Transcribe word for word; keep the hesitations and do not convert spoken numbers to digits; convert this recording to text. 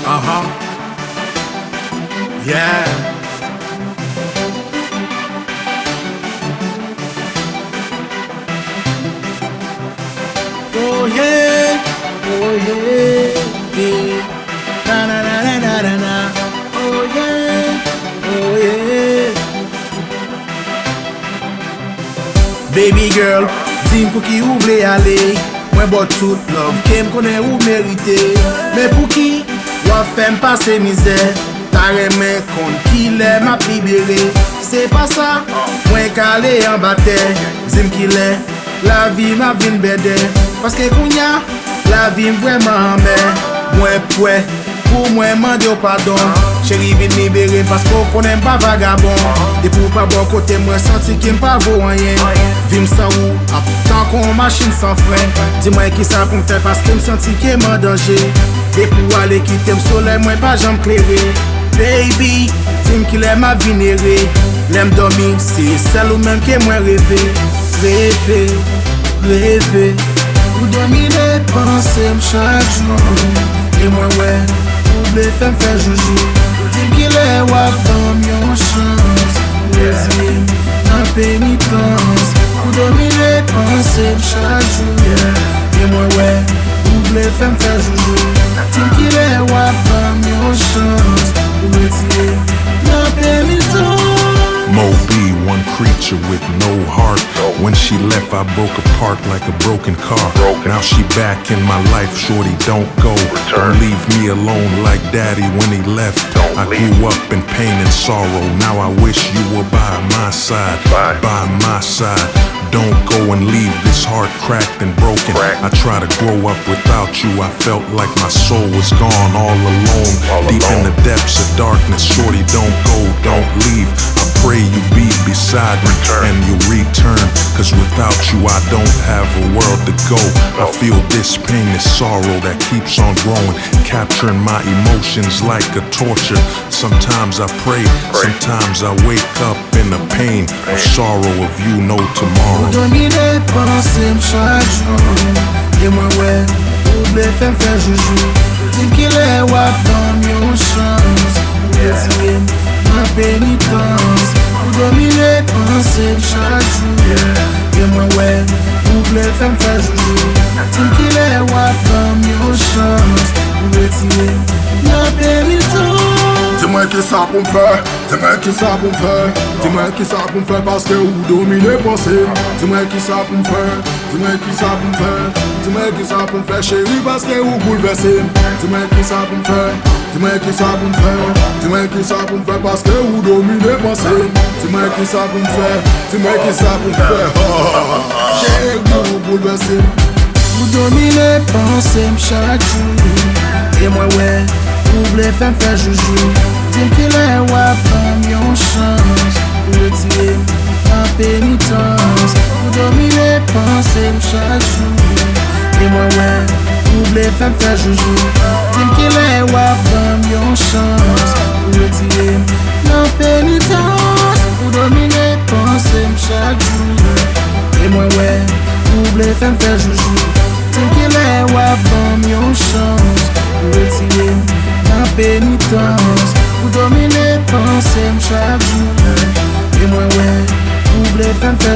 Uh-huh. Yeah. Oh yeah, oh yeah, yeah. Na, na, na. Oh yeah, oh yeah. Baby girl, di m pou ki ou vle ale. Mwen ba w tout love ke m konnen ou merite. Men pou ki w ap fè m pase mizè? Ta renmen konn kilè m ap libere. Se pa sa, mwen kale anba tè. Di m kilè lavi m ap vin bèdè. Paske kounya, lavi m vrèman anmè. Mwen prè pou mwen mande w padon. Cheri, vin libere m paske w konnen m pa vagabon. Depi w pa bò kote m, mwen santi ke m pa vo anyen. Vi m san ou ap tankou yon machin san fren. Di mwen kisa pou m fè paske m santi ke m an danje. Depi w ale kite m, solèy mwen pa janm klere. Baby, di m kilè m ap vin ere. Lè m dòmi, se sèl ou menm ke mwen reve. Reve, reve. Ou domine panse m chak jou. E mwen wè, ou vle fè m fè joujou. Di m kilè w ap ban m yon chans. Retire m nan penitans. Ou domine panse m chak jou. E mwen wè, ou vle fè m fè joujou. Di m kilè w ap ban m yon chans. Retire m nan penitans. Mo B, one creature with no heart. When she left, I broke apart like a broken car. Now she back in my life, shorty, don't go. Don't leave me alone like daddy when he left. I grew up in pain and sorrow. Now I wish you were by my side, by my side. Don't go and leave this heart cracked and broken. I try to grow up without you. I felt like my soul was gone all alone. Deep in the depths of darkness, shorty, don't go, don't leave. I pray you be beside me and you return. Cause without you, I don't have a world to go. I feel this pain, this sorrow that keeps on growing, capturing my emotions like a torture. Sometimes I pray, sometimes I wake up in the pain of sorrow of you no tomorrow. Ou domine panse m chak jou. E mwen wè, ou vle fè m fè joujou. Di m kilè w ap ban m yon chans. Ou retire m nan penitans. Ou domine panse m chak jou. E mwen wè, ou vle fè m fè joujou. Di m kilè w ap ban m yon chans. Ou retire m nan penitans. Di mwen kisa pou m fè. Di mwen kisa pou m fè, di mwen kisa pou m fè, paske ou domine panse m. Di mwen kisa pou m fè, di mwen kisa pou m fè, di mwen kisa pou m fè, cheri, paske ou boulvèse m. Di mwen kisa pou m fè, di mwen kisa pou m fè, di mwen kisa pou m fè, paske ou domine panse m. Di mwen kisa pou m fè, di mwen kisa pou m fè. Cheri, ou boulvèse m. Ou domine panse m chak jou. E mwen wè, ou vle fè m fè joujou. Di m kilè w ap ban m yon chans. Ou retire m nan penitans. Ou domine panse m chak jou. E mwen wè, ou vle fè m fè joujou. Di m kilè w ap ban m yon chans. Ou retire m nan penitans. Ou domine panse m chak jou. E mwen wè, ou vle fè m fè joujou. Di m kilè w ap ban m yon chans. Ou retire m nan penitans. Ou domine panse m chak jou. E mwen wè, ou vle fè m fè